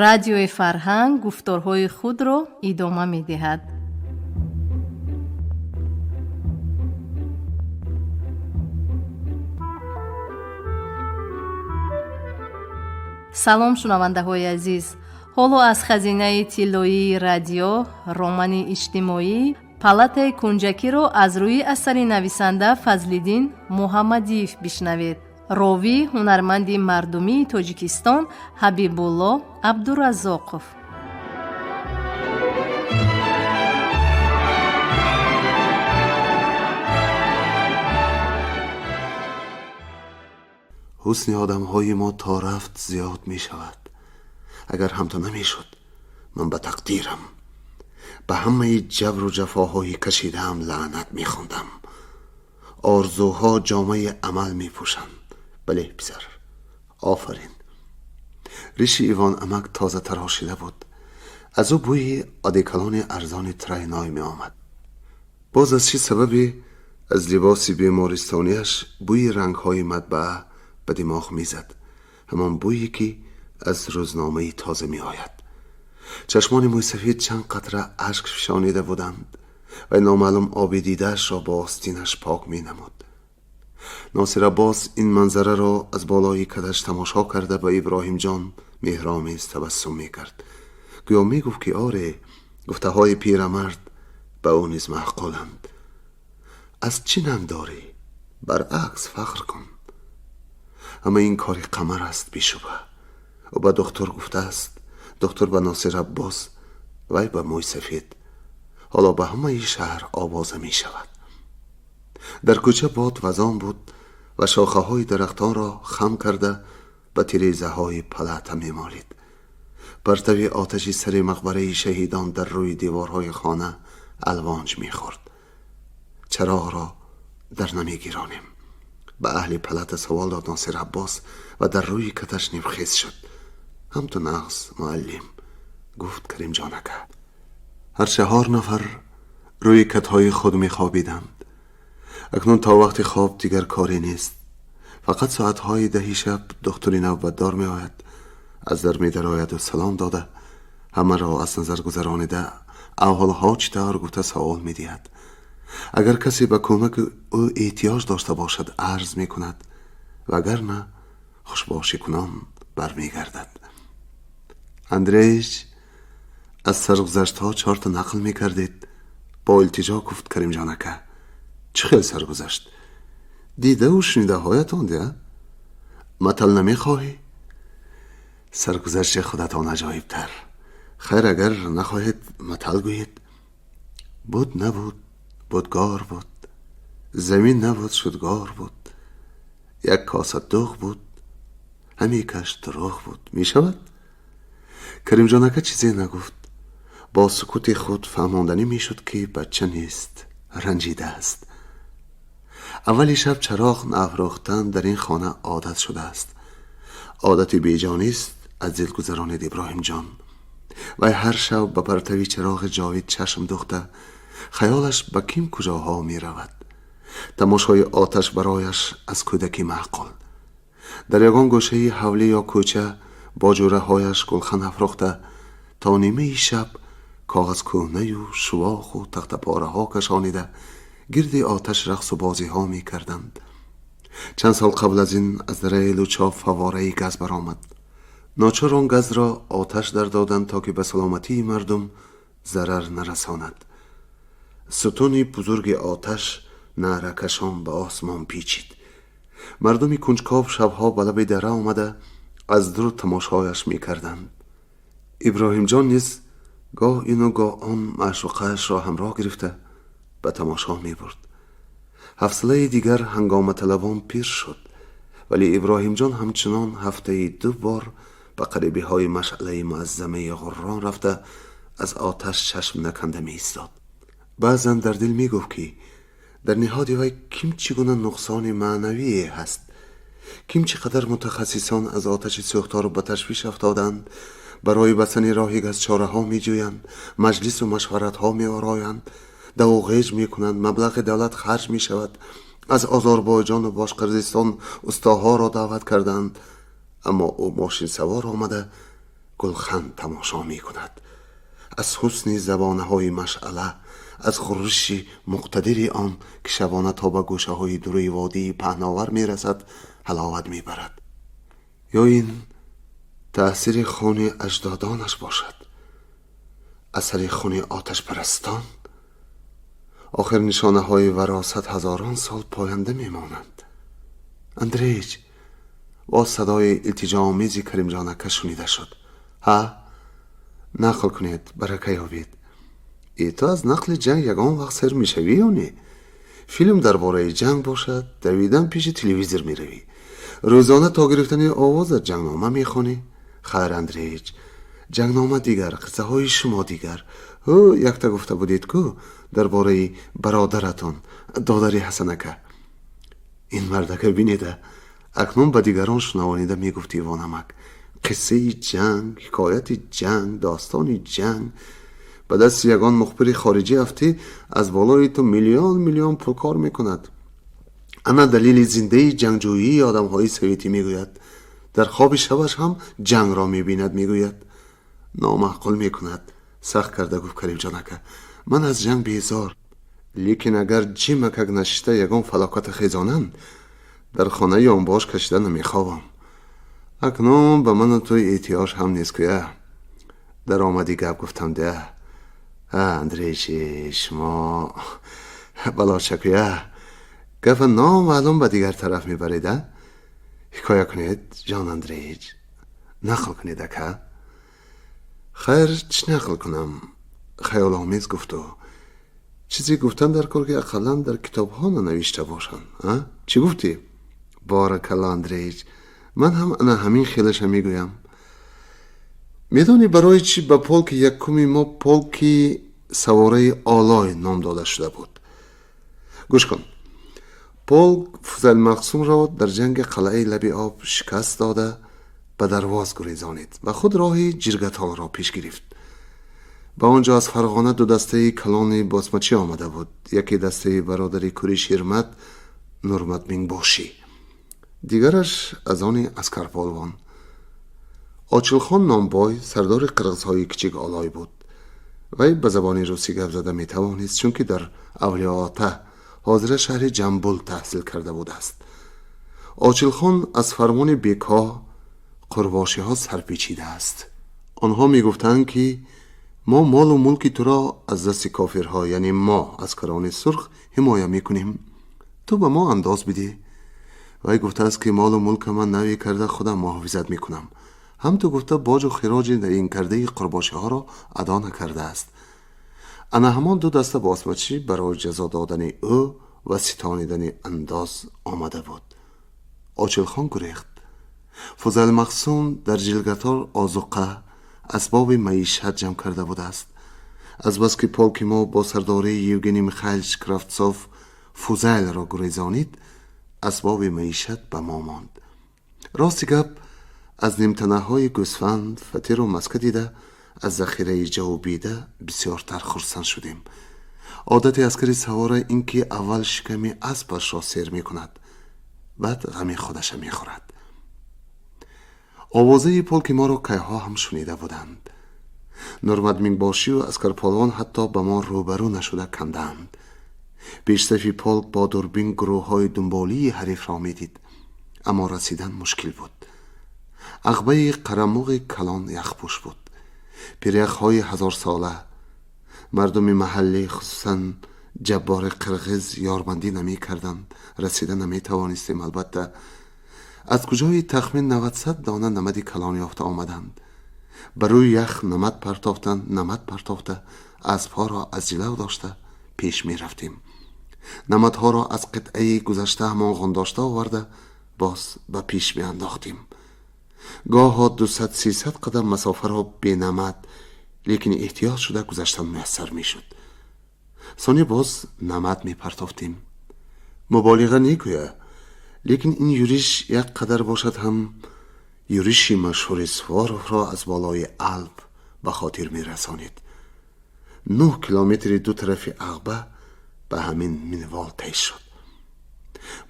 Радиои Фарҳанг гуфторҳои худро идома медиҳад. Салом, шунавандаҳои азиз! Ҳоло аз хазинаи тиллоии радио романи иҷтимоӣ «Палатаи кунҷакиро» аз рӯи асари нависанда Фазлиддин Муҳаммадиев бишнавед. Ровӣ ҳунарманди мардумии Тоҷикистон Ҳабибулло Абдураззоқов. Ҳусни одамҳои мо то рафт зиёд мешавад. Агар ҳамто намешуд, ман ба тақдирам, ба ҳамаи ҷабру ҷафоҳои кашидаам лаънат мехондам. Орзуҳо ҷомаи амал мепӯшанд. Бале, писар, офарин. Риши Иван амак тоза тарошида буд. Аз ӯ бӯи одеколони арзони Трайной меомад. Боз аз чӣ сабабе аз либоси бемористониаш бӯи рангҳои матбаа ба димоғ мезад, ҳамон бӯе ки аз рӯзномаи тоза меояд. Чашмони мӯйсафед чанд қатра ашк фишонида буданд ва номаълум оби дидаашро бо остинаш пок менамуд. Носир Аббос ин манзараро аз болои кадаш тамошо карда, ба Иброҳимҷон меҳромез табассум мекард. Гӯё мегуфт, ки оре, гуфтаҳои пирамард ба ӯ низ маъқуланд. Аз чӣ нанг дорӣ? Баръакс, фахр кун. Ама ин кори Қамар аст, бешубҳа. Ӯ ба духтур гуфтааст, духтур ба Носир Аббос, вай ба мӯйсафед. Ҳоло ба ҳамаи шаҳр овоза мешавад. Дар кӯча бод вазон буд ва шохаҳои дарахтонро хам карда, ба тирезаҳои палата мемолид. Партави оташи сари мақбараи шаҳидон дар рӯи деворҳои хона алвонҷ мехӯрд. Чароғро дар намегиронем? Ба аҳли палата савол дод Носир Аббос ва дар рӯи каташ нимхез шуд. Ҳамту нағз, муаллим, гуфт Каримҷон ака. Ҳар чаҳор нафар рӯи катҳои худ мехобиданд. Акнун то вақти хоб дигар коре нест. Фақат соатҳои 10 шаб духтури навбатдор меояд, аз дар медарояду салом дода, ҳамаро аз назар гузаронида, аҳволҳо чӣ тавр гуфта савол медиҳад. Агар касе ба кӯмаки ӯ эҳтиёҷ дошта бошад, арз мекунад, вагар на хушбошикунон бармегардад. Андреич, аз саргузаштҳо чорта нақл мекардед, бо илтиҷо гуфт Каримҷон ака. Чӣ хел саргузашт? Дидаву шунидаҳоятон дия? Матал намехоҳӣ? Саргузашти худатон аҷоибтар. Хайр, агар нахоҳед, матал гӯед. Буд, набуд, будгор буд. Замин набуд, шудгор буд. Як коса дуғ буд, ҳаме каш дурӯғ буд. Мешавад? Каримҷон ака чизе нагуфт. Бо сукути худ фаҳмонданӣ мешуд, ки бача нест, ранҷидааст. Аввали шаб чароғ наафрӯхтан дар ин хона одат шудааст. Одати беҷонист, аз дил гузаронид Иброҳимҷон. Вай ҳар шаб ба партави чароғи ҷовид чашм духта, хаёлаш ба ким куҷоҳо меравад. Тамошои оташ барояш аз кӯдакӣ маъқул. Дар ягон гӯшаи ҳавлӣ ё кӯча бо ҷӯраҳояш гулхан афрӯхта, то нимаи шаб коғазкӯҳнаю шувоқу тахтапораҳо кашонида, гирди оташ рақсу бозиҳо мекарданд. Чанд сол қабл аз ин аз дараи Лучоб фаввораи газ баромад. Ночор он газро оташ дар доданд, то ки ба саломатии мардум зарар нарасонад. Сутуни бузурги оташ наъракашон ба осмон печид. Мардуми кунҷков шабҳо ба лаби дара омада, аз дур тамошояш мекарданд. Иброҳимҷон низ гоҳ ину гоҳ он маъшуқаашро ҳамроҳ гирифта, ба тамошо мебурд. Ҳафсалаи дигар ҳангоматалабон пир шуд, вале Иброҳимҷон ҳамчунон ҳафтаи ду бор ба қарибиҳои машъалаи муаззамаи ғуррон рафта, аз оташ чашм наканда меистод. Баъзан дар дил мегуфт, ки дар ниҳоди вай ким чӣ гуна нуқсони маънавие ҳаст, ким чӣ қадар мутахассисон аз оташи сӯхтор ба ташвиш афтоданд, барои бастани роҳи газ чораҳо меҷӯянд, маҷлису машваратҳо меороянд, даву ғеҷ мекунанд, маблағи давлат харҷ мешавад, аз Озарбойҷону Бошқирдистон устоҳоро даъват карданд, аммо ӯ мошинсавор омада, Гулхан тамошо мекунад. Аз ҳусни забонаҳои машъала, аз ғурриши муқтадири он, ки шабона то ба гӯшаҳои дуруи водии паҳновар мерасад, ҳаловат мебарад. Ё ин таъсири хуни аҷдодонаш бошад, асари хуни оташпарастон? Охир нишонаҳои варосат ҳазорон сол поянда мемонанд. Андреич, боз садои илтиҷоомези Каримҷон ака шунида шуд. Ҳа, нақл кунед, барака ёбед. Э, ту аз нақли ҷанг ягон вақт сер мешавӣ ё не? Филм дар бораи ҷанг бошад, давидан пеши телевизор меравӣ. Рӯзона то гирифтани овозат ҷангнома мехонӣ. Хайр, Андреич, ҷангнома дигар, қиссаҳои шумо дигар. Ҳу, якта гуфта будед ку дар бораи бародаратон, додари Ҳасанака. Ин мардака бинеда, акнун ба дигарон шунавонида мегуфт Ивонамак: қиссаи ҷанг, ҳикояти ҷанг, достони ҷанг. Ба дасти ягон мухбири хориҷӣ афтӣ, аз болои ту миллион миллион пул кор мекунад. Ана далели зиндаи ҷангҷӯии одамҳои советӣ, мегӯяд. Дар хоби шабаш ҳам ҷангро мебинад, мегӯяд. Номаъқул мекунад, сахт карда гуфт Каримҷон ака. Ман аз ҷанг безор, лекин агар ҷимакак нашиста ягон фалоката хезонанд, дар хонаи ёнбош кашида намехобам. Акнун ба ману ту эҳтиёҷ ҳам нест куя. Даромади гап гуфтам деа. Андреич, шумо балочакуя, гапа номаълум ба дигар тараф мебаред. А ҳикоя кунед, ҷон Андреич, нақл кунед, ака. Хайр, чӣ нақл кунам? Хаёломез гуфту. Чизе гуфтан дар кор, ки ақаллан дар китобҳо нанавишта бошанд. Чӣ гуфтӣ? Боракалло, Андреич, ман ҳам ана ҳамин хелаша мегӯям. Медонӣ, барои чӣ ба полки якуми мо полки савораи Олой ном дода шуда буд? Гӯш кун. Полк Фузайлмақсумро дар ҷанги қалъаи лаби об шикаст дода, ба Дарвоз гурезонид ва худ роҳи Ҷиргатолро пеш гирифт. Ба он ҷо аз Фарғона ду дастаи калони босмачӣ омада буд. Яке дастаи бародари кури Шермат, Нурматмингбошӣ, дигараш аз они Аскарполвон. Очилхон Номбой сардори қирғизҳои Кичик Олой буд. Вай ба забони русӣ гап зада метавонист, чунки дар Авлиёота, ҳозира шаҳри Ҷамбул, таҳсил карда будааст. Очилхон аз фармони бекҳо, қурбошиҳо сарпечидааст. Онҳо мегуфтанд, ки мо молу мулки туро аз дасти кофирҳо, яъне мо, аскарони сурх, ҳимоя мекунем, ту ба мо андоз бидеҳ. Вай гуфтааст, ки молу мулка ман наве карда худам муҳофизат мекунам. Ҳам ту гуфта, боҷу хироҷи таъинкардаи қурбошиҳоро адо накардааст. Ана ҳамон ду даста босмачӣ барои ҷазо додани ӯ ва ситонидани андоз омада буд. Очилхон гурехт. Фузайлмақсум дар Жилгатор озуқа, асбоби маишат ҷамъ карда будааст. Азбаски полки мо бо сардории Евгений Михайлович Кравцов Фузайлро гурезонид, асбоби маишат ба мо монд. Рости гап, аз нимтанаҳои гӯсфанд, фатиру маска дида, аз захираи ҷаву бида бисёртар хурсанд шудем. Одати аскари савора ин ки аввал шиками аспашро сер мекунад, баъд ғами худаша мехӯрад. Овозаи полки моро кайҳо ҳам шунида буданд. Нурмадмингбошию Аскарполвон ҳатто ба мо рӯбарӯ нашуда кандаанд. Пешсафи полк бо дурбин гурӯҳҳои дунболии ҳарифро медид, аммо расидан мушкил буд. Ағбаи Қарамуғи калон яхпӯш буд, пиряхҳои ҳазорсола. Мардуми маҳаллӣ, хусусан Ҷаббори қирғиз, ёрмандӣ намекарданд, расида наметавонистем. Албатта, аз куҷои тахмин навадсад дона намади калон ёфта омаданд. Ба рӯи ях намад партофтанд. Намад партофта, аспҳоро аз ҷилав дошта пеш мерафтем. Намадҳоро аз қитъаи гузашта ҳамон ғундошта оварда, боз ба пеш меандохтем. Гоҳо дусад, 300 қадам масофаро бенамад, лекин эҳтиёт шуда гузаштан муяссар мешуд. Сони боз намад мепартофтем. Муболиға некӯя, лекин ин юриш як қадар бошад ҳам, юриши машҳури Суворовро аз болои Алп ба хотир мерасонид. 9 километри ду тарафи ағба ба ҳамин минвол тай шуд.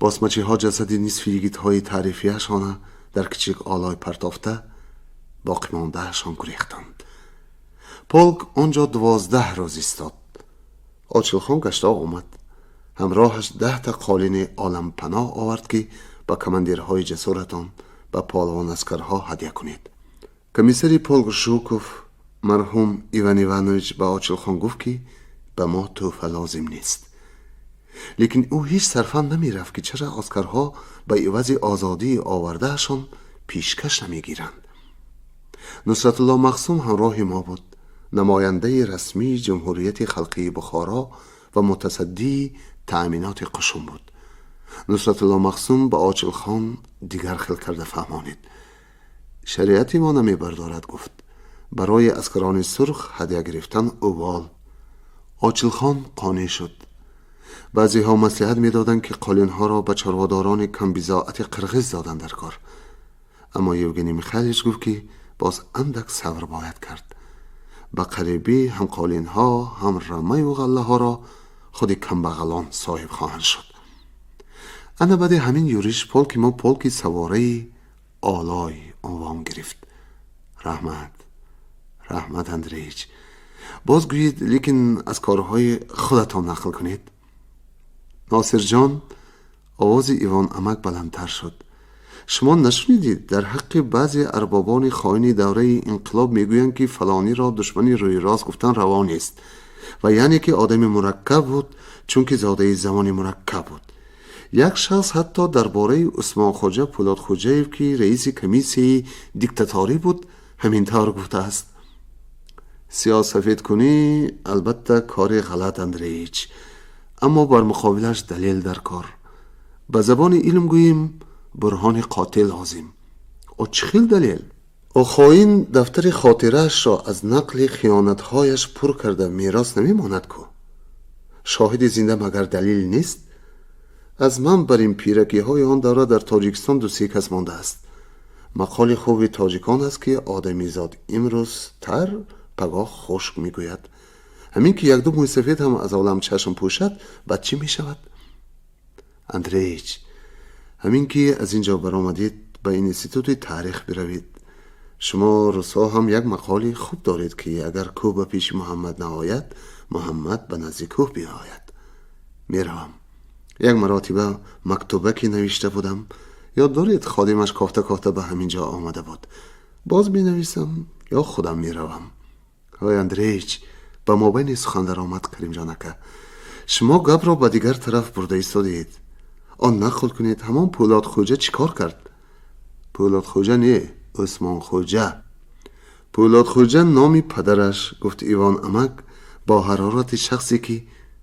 Босмачиҳо ҷасади нисфи йигитҳои таърифияшона дар Кичик Олой партофта. Боқимондаашон гурехтанд. Полк он ҷо 12 рӯз истод. Очилхон гашта омад. Ҳамроҳаш 10 та қолини олампаноҳ овард, ки ба командирҳои ҷасуратон, ба полвон аскарҳо ҳадя кунед. Комиссари полк Жуков, марҳум Иван Иванович, ба Очилхон гуфт, ки ба мо тӯҳфа лозим нест. Лекин ӯ ҳеҷ сарфаҳм намерафт, ки чаро аскарҳо ба ивази озодии овардаашон пешкаш намегиранд. Нусратулло Махсум ҳамроҳи мо буд, намояндаи расмии Ҷумҳурияти Халқии Бухоро ва мутасаддии таъминоти қушун буд. Нусратулло Махсум ба Очилхон дигар хел карда фаҳмонид. Шариати мо намебардорад, гуфт, барои аскарони сурх ҳадя гирифтан увол. Очилхон қонеъ шуд. Баъзеҳо маслиҳат медоданд, ки қолинҳоро ба чорводорони камбизоати қирғиз додан дар кор. Аммо Евгений Михайлович гуфт, ки боз андак сабр бояд кард. Ба қарибӣ ҳам қолинҳо, ҳам рамаю ғаллаҳоро худи камбағалон соҳиб хоҳанд шуд. Ана баъди ҳамин юриш полки мо полки савораи Олой унвон гирифт. Раҳмат, раҳмат, Андреич. Боз гӯед, лекин аз корҳои худатон нақл кунед. Носирҷон, овози Ивон амак баландтар шуд, шумо нашунидед, дар ҳаққи баъзе арбобони хоини давраи инқилоб мегӯянд, ки фалониро душмани рӯи рост гуфтан раво нест ва яъне ки одами мураккаб буд, чунки зодаи замони мураккаб буд. Як шахс ҳатто дар бораи Усмонхоҷа Пӯлодхоҷаев, ки раиси комиссияи диктаторӣ буд, ҳамин тавр гуфтааст. Сиёҳсафедкунӣ албатта кори ғалат, Андреич, аммо бар муқобилаш далел дар кор. Ба забони илм гӯем, бурҳони қотеъ лозим. О чӣ хел далел? О хоин дафтари хотираашро аз нақли хиёнатҳояш пур карда мерос намемонад ку? Шоҳиди зинда магар далил нест? Аз ман бар ин пиракиҳои он давра дар Тоҷикистон ду-се кас мондааст. Мақоли хуби тоҷикон аст, ки одамизод имрӯз тар, пагоҳ хушк мегӯяд. Ҳамин ки якду мӯйсафед ҳам аз олам чашм пӯшад, баъд чӣ мешавад? Андреич, ҳамин ки аз ин ҷо баромадед, ба институти таърих биравед. Шумо русҳо ҳам як мақоли хуб доред, ки агар кӯҳ ба пеши Муҳаммад наояд, Муҳаммад ба назди кӯҳ биояд. Меравам. Як маротиба мактубаке навишта будам, ёд доред, ходимаш кофта кофта ба ҳамин ҷо омада буд. Боз менависам ё худам меравам. Ой, Андреич, ба мобайни сухан даромад Каримҷон ака, шумо гапро ба дигар тараф бурда истодед. Он нақл кунед, ҳамон Пӯлодхӯҷа чӣ кор кард? Пӯлодхӯҷа не, Усмонхӯҷа. Пӯлодхӯҷа номи падараш, гуфт Ивон амак бо ҳарорати шахсе, ки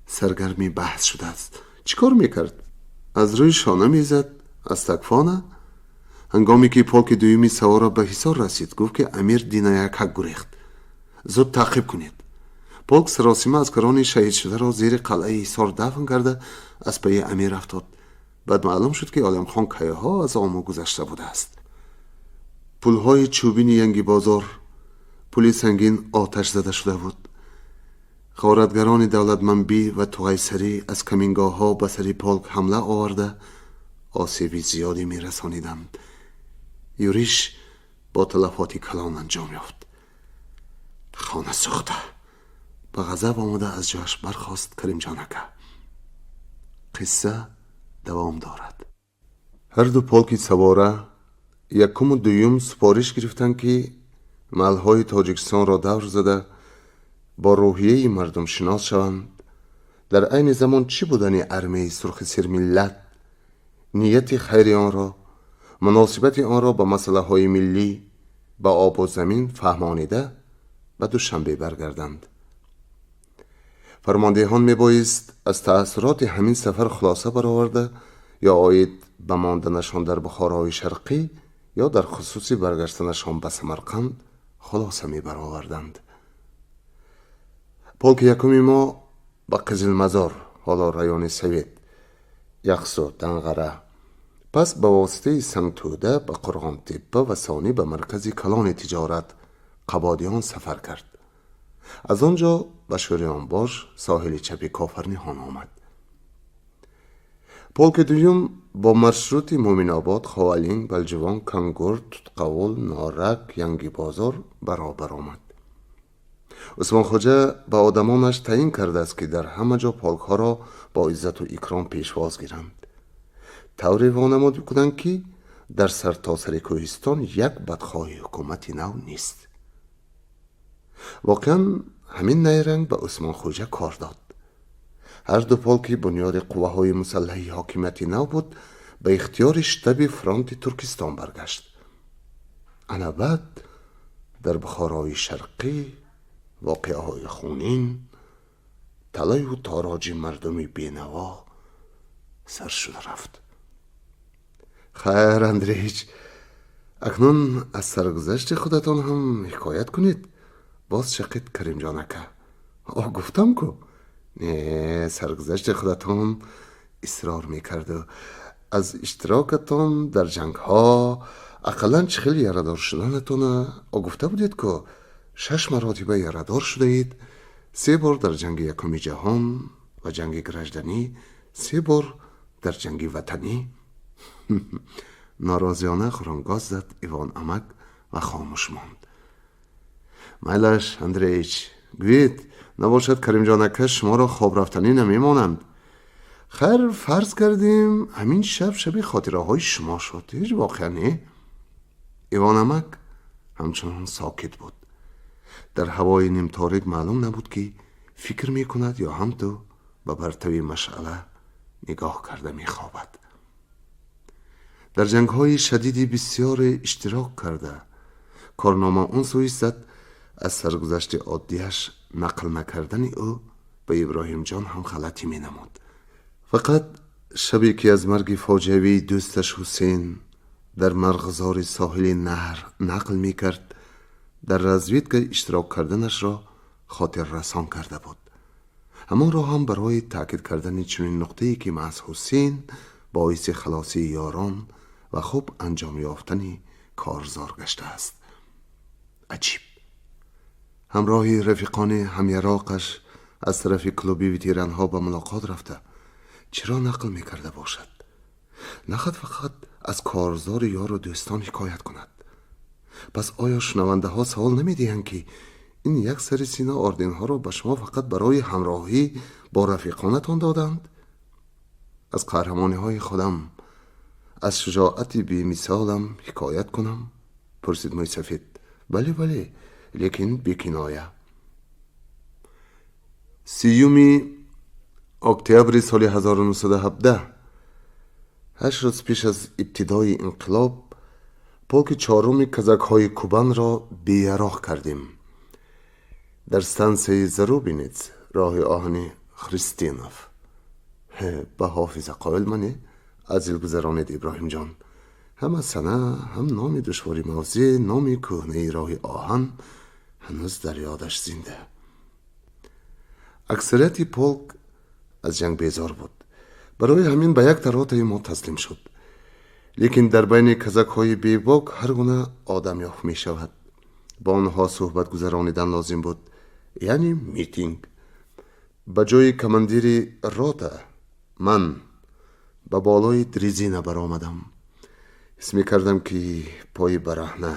саргарми баҳс шудааст. Чӣ кор мекард? Аз рӯи шона мезад, аз такфона. Ҳангоме ки полки дуюми савора ба Ҳисор расид, гуфт, ки амир динаякак гурехт, зуд таъқиб кунед. Полк саросима аскарони шаҳидшударо зери қалъаи Ҳисор дафн карда, аз пайи амир афтод. Баъд маълум шуд, ки Оламхон кайҳо аз Ому гузашта будааст. Пулҳои чӯбини Янгибозор, пули сангин оташ зада шуда буд. Ғоратгарони Давлатманбӣ ва Туғайсарӣ аз камингоҳҳо ба сари полк ҳамла оварда, осеби зиёде мерасониданд. Юриш бо талафоти калон анҷом ёфт. Хона сӯхта! Ба ғазаб омада аз ҷояш бархост Каримҷон ака. Қисса давом дорад. Ҳарду полки савора, якуму дуюм, супориш гирифтанд, ки маҳалҳои Тоҷикистонро давр зада, бо рӯҳияи мардумшинос шаванд. Дар айни замон чӣ будани Армияи Сурхи Сермиллат, нияти хайри онро, муносибати онро ба масъалаҳои миллӣ, ба обу замин фаҳмонида, ба Душанбе баргарданд. Фармондеҳон мебоист аз таассуроти ҳамин сафар хулоса бароварда, ё оид ба монданашон дар Бухорои Шарқӣ, ё дар хусуси баргаштанашон ба Самарқанд хулоса мебароварданд. Полки якуми мо ба Қизилмазор, ҳоло райони Совет, Яхсу, Данғара, пас ба воситаи Сангтӯда ба Қурғонтеппа ва сонӣ ба маркази калони тиҷорат Қабодиён сафар кард. Аз он ҷо ба Шӯриёнбош, соҳили чапи Кофарниҳон омад. Полки дуюм бо маршрути Муъминобод, Ховалинг, Балҷувон, Кангур, Тутқавул, Норак, Янгибозор баробар омад. Усмонхоҷа ба одамонаш таъин кардааст, ки дар ҳама ҷо полкҳоро бо иззату икром пешвоз гиранд, тавре вонамуд кунанд, ки дар сартосари кӯҳистон як бадхоҳи ҳукумати нав нест. Воқеан, ҳамин найранг ба Усмонхоҷа кор дод. Ҳар ду полки бунёди қувваҳои мусаллаҳи ҳокимияти нав буд, ба ихтиёри штаби фронти Туркистон баргашт. Ана баъд дар Бухорои Шарқӣ воқеаҳои хунин, талаю тороҷи мардуми бенаво сар шуда рафт. Хайр, Андреич, акнун аз саргузашти худатон ҳам ҳикоят кунед, боз шақид Каримҷон ака. О, гуфтам ку, не, саргузашти худатон, исрор мекарду, аз иштирокатон дар ҷангҳо, ақаллан чӣ хел ярадор шуданатона. О, гуфта будед ку, шаш маротиба ярадор шудаед: се бор дар ҷанги якуми ҷаҳон ва ҷанги гражданӣ, се бор дар ҷанги ватанӣ. Норозиёна хуронгоз зад Ивон амак ва хомӯш монд. Майлаш, Андреич, гӯед, набошад Каримҷон ака шуморо хоб рафтанӣ намемонанд. Хайр, фарз кардем, ҳамин шаб шаби хотираҳои шумо шуд. Ҳеҷ воқеа не? Ивон амак ҳамчунон сокит буд. Дар ҳавои нимторик маълум набуд, ки фикр мекунад ё ҳамту ба партави машъала нигоҳ карда мехобад. Дар ҷангҳои шадиди бисёре иштирок карда, корнома он сӯи зад. Аз саргузашти оддиаш нақл накардани ӯ ба Иброҳимҷон ҳам ғалатӣ менамуд. Фақат шабе ки аз марги фоҷиавии дӯсташ Ҳусен дар марғзори соҳили наҳр нақл мекард, дар разведка иштирок карданашро хотиррасон карда буд. Ҳамонро ҳам барои таъкид кардани чунин нуқтае, ки маҳз Ҳусен боиси халосии ёрон ва хуб анҷом ёфтани корзор гаштааст. Аҷиб, ҳамроҳи рафиқони ҳамяроқаш аз тарафи клуби ветеранҳо ба мулоқот рафта, чиро нақл мекарда бошад? Нахад фақат аз корзори ёру дӯстон ҳикоят кунад. Пас оё шунавандаҳо савол намедиҳанд, ки ин як сари сина орденҳоро ба шумо фақат барои ҳамроҳӣ бо рафиқонатон доданд? Аз қаҳрамониҳои худам, аз шуҷоати бемисолам ҳикоят кунам? Пурсид мӯйсафед. Бале, бале, лекин бекиноя. 30-уми октябри соли 1917, 8 рӯз пеш аз ибтидои инқилоб, полки чоруми казакҳои Кубанро беяроғ кардем. Дар стансияи Зарубинец, роҳи оҳани Христинов. Ба ҳофиза қоил мане, аз дил гузаронед, Иброҳимҷон. Ҳама сана, ҳам номи душвори мавзеъ, номи кӯҳнаи роҳи оҳан ҳанӯз дар ёдаш зинда. Аксарияти полк аз ҷанг безор буд, барои ҳамин ба як ротаи мо таслим шуд. Лекин дар байни казакҳои бебок ҳар гуна одам ёфт мешавад. Бо онҳо суҳбат гузаронидан лозим буд, яъне митинг. Ба ҷои командири рота ман ба болои дрезина баромадам. Ҳис мекардам, ки пои бараҳна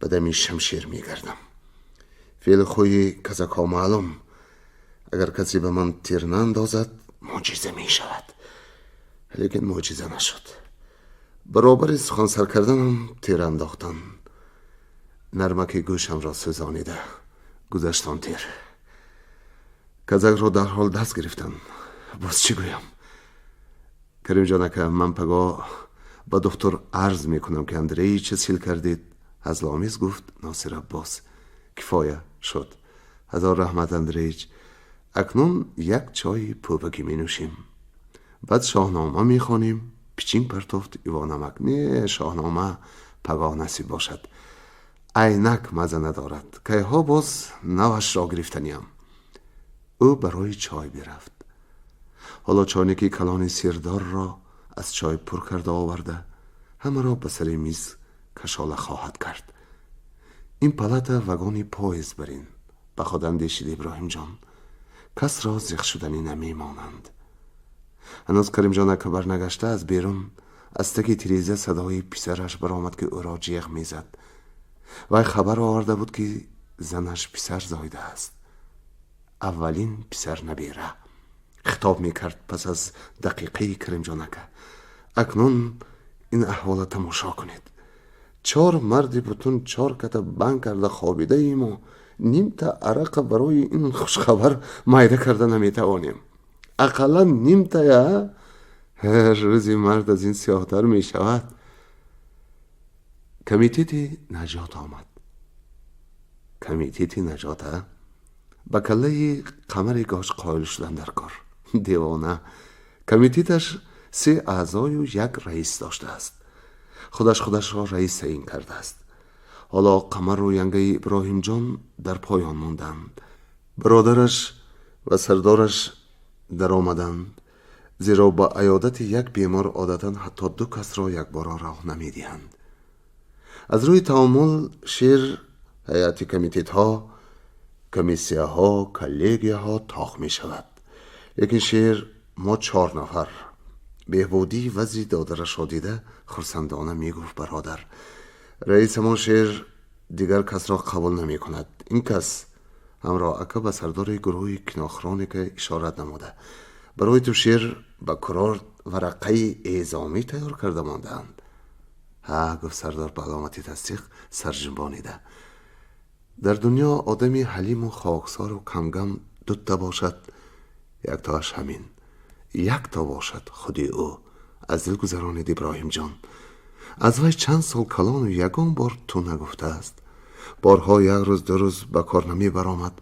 ба дами шамшер мегардам. Феълу хӯи казакҳо маълум: агар касе ба ман тир наандозад, мӯъҷиза мешавад. Лекин мӯъҷиза нашуд. Баробари сухан сар карданам тир андохтан. Нармаки гӯшамро сӯзонида гузашт он тир. Казакро дарҳол даст гирифтанд. Боз чӣ гӯям, Каримҷон ака? Ман пагоҳ ба духтур арз мекунам, ки Андреича сил кардед, ҳазломез гуфт Носир Аббос. Кифоя шуд. Ҳазор раҳмат, Андреич. Акнун як чойи пӯбагӣ менӯшем, баъд Шоҳнома мехонем, пичинг партофт Ивонамак. Не, Шоҳнома пагоҳ насиб бошад. Айнак маза надорад, кайҳо боз навашро гирифтаниям. Ӯ барои чой бирафт. Ҳоло чойники калони сирдорро аз чой пур карда оварда, ҳамаро ба сари миз кашола хоҳад кард. Ин палата вагони поезд барин, ба худ андешид Иброҳимҷон, касро зиқ шуданӣ намемонанд. Ҳанӯз Каримҷон ака барнагашта, аз берун аз таги тиреза садои писараш баромад, ки ӯро ҷеғ мезад. Вай хабар оварда буд, ки занаш писар зоидааст, аввалин писар набера. Хитоб мекард пас аз дақиқаи Каримҷон ака: акнун ин аҳвола тамошо кунед. Чор марди бутун чор ката банг карда хобидаиму нимта арақа барои ин хушхабар майда карда наметавонем. Ақаллан нимтая. Рӯзи мард аз ин сиёҳтар мешавад. Комитети наҷот омад. Комитети наҷота ба каллаи Қамари Гош қоил шудан дар кор. Девона. Комитеташ се аъзою як раис доштааст. Худаш худашро раис таъин кардааст. Ҳоло Қамару янгаи Иброҳимҷон дар поён монданд. Бародараш ва сардораш даромаданд, зеро ба аёдати як бемор одатан ҳатто ду касро якбора роҳ намедиҳанд. Аз рӯи таомул шер ҳайати комитетҳо, комиссияҳо, коллегияҳо тоқ мешавад. Лекин шер мо чор нафар. Беҳбудии вазъи додарашро дида, хурсандона мегуфт бародар: раисамон шер дигар касро қабул намекунад. Ин кас ҳамроҳ ака ба сардори гурӯҳи кинохроника ишорат намуда. Барои ту шер ба курорт варақаи эъзомӣ тайёр карда мондаанд. Ҳа, гуфт сардор ба аломати тасдиқ сарҷунбонида. Дар дунё одами ҳалиму хоксору камгам дута бошад, яктоаш ҳамин, якто бошад, худи ӯ, аз дил гузаронид Иброҳимҷон. Аз вай чанд сол калону ягон бор ту нагуфтааст. Борҳо як рӯз, ду рӯз ба кор намебаромад,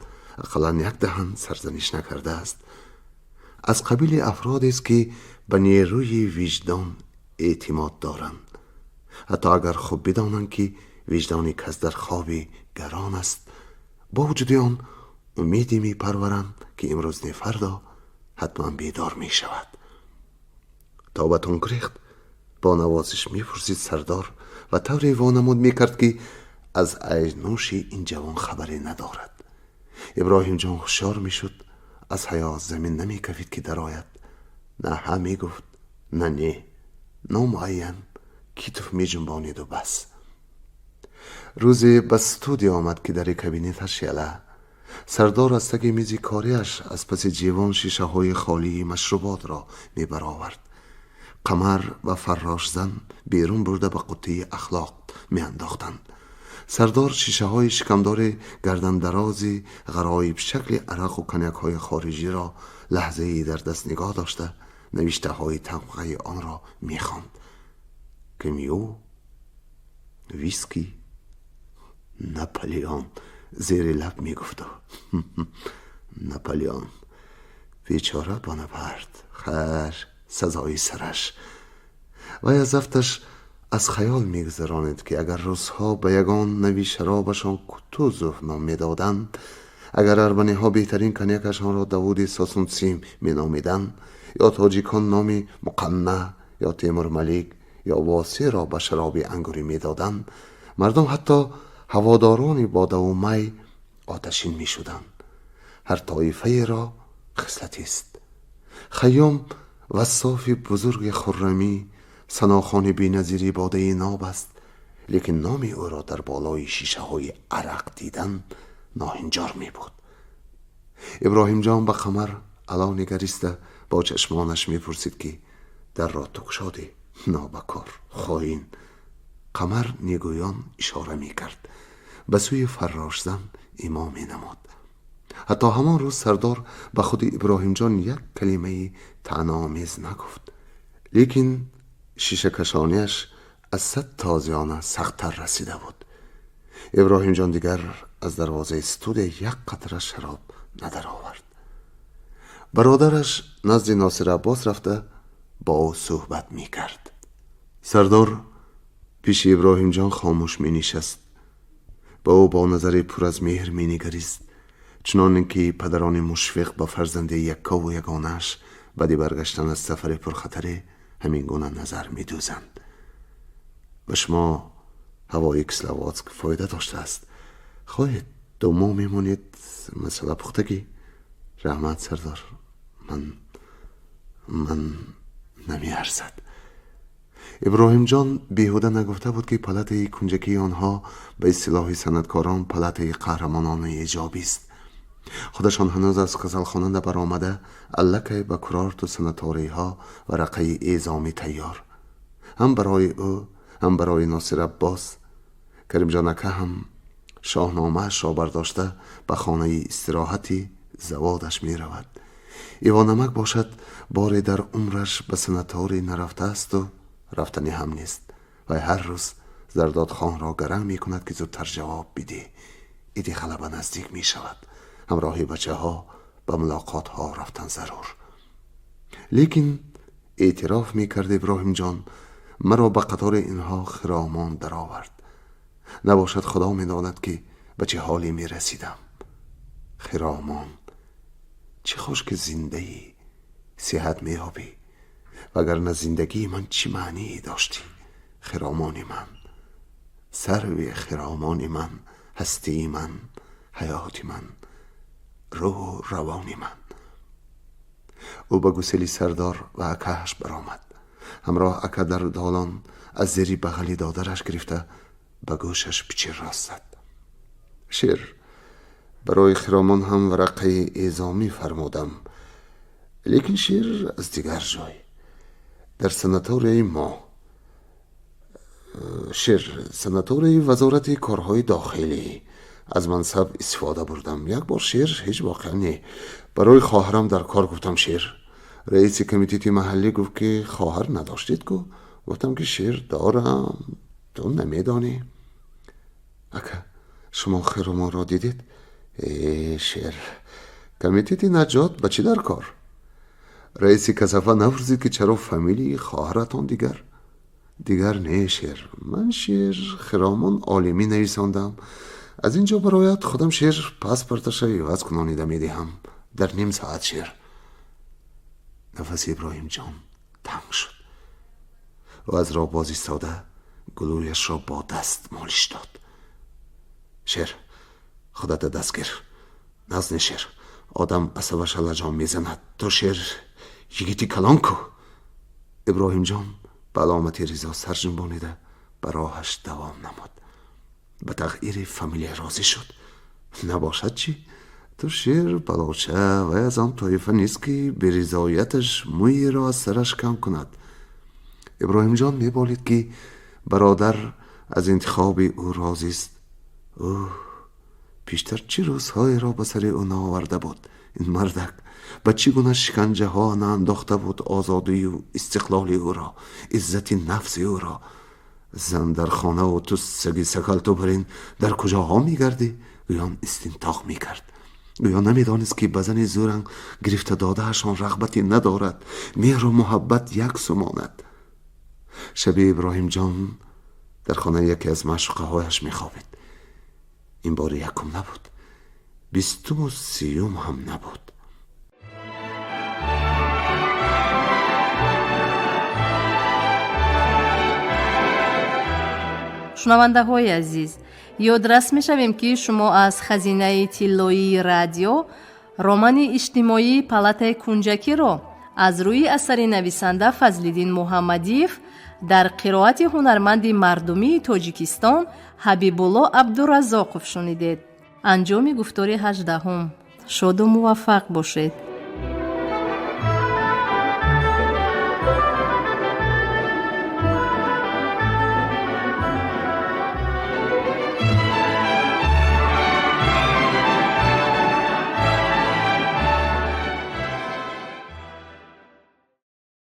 ақаллан як даҳан сарзаниш накардааст. Аз қабили афродест, ки ба нерӯи виҷдон эътимод доранд. Ҳатто агар хуб бидонанд, ки виҷдони кас дар хоби гарон аст, бо вуҷуди он умеде мепарваранд, ки имрӯз не фардо ҳатман бедор мешавад. Тобатон гурехт? Бо навозиш мепурсид сардор ва тавре вонамуд мекард, ки аз айнӯши ин ҷавон хабаре надорад. Иброҳимҷон ҳушёр мешуд, аз ҳаё замин намекафид, ки дарояд. На ҳа мегуфт, на не, номуайян китф меҷунбониду бас. Рӯзе ба студия омад, ки дари кабинеташ яла. Сардор аз таги мизи кориаш аз паси ҷивон шишаҳои холии машруботро мебаровард. Қамар ва фаррошзан берун бурда ба қуттии ахлоқ меандохтанд. Сардор шишаҳои шикамдори гардандарози ғароибшакли арақу конякҳои хориҷиро лаҳзае дар даст нигоҳ дошта, навиштаҳои тамғаи онро мехонд: Камю, виски, Наполеон. Зери лаб мегуфту: Наполеон, бечора Бонапарт, хайр, сазои сараш. Вай аз афташ аз хаёл мегузаронид, ки агар русҳо ба ягон нави шаробашон Кутузов ном медоданд, агар арманиҳо беҳтарин конякашонро Давуди Сосунсим меномиданд, ё тоҷикон номи Муқанна ё Темурмалик ё Восеъро ба шароби ангурӣ медоданд, мардум, ҳатто ҳаводорони бодаву май, оташин мешуданд. Ҳар тоифаеро хислатест. Хайём вассофи бузурги хуррамӣ, санохони беназири бодаи ноб аст, лекин номи ӯро дар болои шишаҳои арақ дидан ноҳинҷор мебуд. Иброҳимҷон ба Қамар ало нигариста, бо чашмонаш мепурсид, ки дарро ту кушодӣ, нобакор, хоин. Қамар негӯён ишора мекард, ба сӯи фаррошзан имо менамуд. Ҳатто ҳамон рӯз сардор ба худи Иброҳимҷон як калимаи таънаомез нагуфт, лекин шишакашониаш аз сад тозиёна сахттар расида буд. Иброҳимҷон дигар аз дарвозаи студия як қатра шароб надаровард. Бародараш назди Носир Аббос рафта, бо ӯ суҳбат мекард. Сардор пеши Иброҳимҷон хомӯш менишаст, ба ӯ бо назари пур аз меҳр менигарист, чуноне ки падарони мушфиқ ба фарзанди яккову ягонааш баъди баргаштан аз сафари пурхатаре ҳамин гуна назар медӯзанд. Ба шумо ҳавои Кисловодск фоида доштааст. Хоҳед, ду моҳ мемонед, масъала пухтагӣ. Раҳмат, сардор, ман Ман намеарзад. Иброҳимҷон беҳуда нагуфта буд, ки палатаи кунҷакии онҳо ба истилоҳи санъаткорон палатаи қаҳрамонони эҷобист. Худашон ҳанӯз аз касалхона набаромада, аллакай ба курорту санаторийҳо варақаи эъзомӣ тайёр, ҳам барои ӯ, ҳам барои Носир Аббос. Каримҷон ака ҳам шоҳномаашро бардошта ба хонаи истироҳати заводаш меравад. Ивонамак бошад, боре дар умраш ба санаторий нарафтаасту рафтанӣ ҳам нест. Вай ҳар рӯз Зардодхонро гаранг мекунад, ки зудтар ҷавоб бидеҳ, иди ғалаба наздик мешавад, ҳамроҳи бачаҳо ба мулоқотҳо рафтан зарур. Лекин эътироф мекард Иброҳимҷон, маро ба қатори инҳо хиромон даровард, набошад худо медонад, ки ба чӣ ҳоле мерасидам. Хиромон, чӣ хуш ки зиндаӣ, сиҳат меёбӣ, вагарна зиндагии ман чӣ маъние доштӣ? Хиромони ман, сарви хиромони ман, ҳастии ман, ҳаёти ман, рӯҳу равони ман. Ӯ ба гусели сардор ва акааш баромад. Ҳамроҳ ака дар долон аз зери бағали додараш гирифта ба гӯшаш пичир рост зад. Шер, барои хиромон ҳам варақаи эъзомӣ фармудам, лекин шер аз дигар ҷой, дар санаторияи мо, шер, санаторияи вазорати корҳои дохилӣ аз мансаб истифода бурдам. Як бор, шер, ҳеҷ воқеа не. Барои хоҳарам дар кор гуфтам, шер. Раиси комитети маҳаллӣ гуфт, ки хоҳар надоштед ку. Гуфтам, ки шер, дорам, ту намедонӣ. Ака, шумо хиромонро дидед? Э, шер, комитети наҷот ба чӣ дар кор? Раиси касафа напурсид, ки чаро фамилияи хоҳаратон дигар? Дигар не, шер. Ман, шер, хиромон олимӣ нависондам. Аз ин ҷо барояд, худам, шер, паспорташа иваз кунонида медиҳам дар ним соат, шер. Нафаси Иброҳимҷон танг шуд. Ӯ аз роҳ боз истода, гулӯяшро бо даст молиш дод. Шер, худата дастгир назне, шер, одам асабаша лаҷом мезанад. То, шер, йигити калон ку. Иброҳимҷон ба аломати ризо сар ҷунбонида ба роҳаш давом намуд. Ба тағйири фамилия розӣ шуд. Набошад чӣ? Ту, шер, балоча, вай аз он тоифа нест, ки беризояташ мӯеро аз сараш кам кунад. Иброҳимҷон меболид, ки бародар аз интихоби ӯ розист. Ӯ пештар чӣ рӯзҳоеро ба сари ӯ наоварда буд ин мардак, ба чӣ гуна шиканҷаҳо наандохта буд озодию истиқлоли ӯро, иззати нафси ӯро. Зан дар хонаву ту, саги сакалту барин, дар куҷоҳо мегардӣ? Гӯён истинтоқ мекард. Гӯё намедонист, ки ба зани зӯранг гирифта додаашон рағбате надорад, меҳру муҳаббат як су монад. Шаби Иброҳимҷон дар хонаи яке аз маъшуқаҳояш мехобид. Ин бори якум набуд, бистуму сиюм ҳам набуд. Шунавандаҳои азиз, ёдрас мешавем, ки шумо аз хазинаи тиллоии радио романи иҷтимоии «Палатаи кунҷакиро» аз рӯи асари нависанда Фазлиддин Муҳаммадиев дар қироати ҳунарманди мардумии Тоҷикистон Ҳабибулло Абдуразоқов шунидед. Анҷоми гуфтори 18-ум. Шоду муваффақ бошед.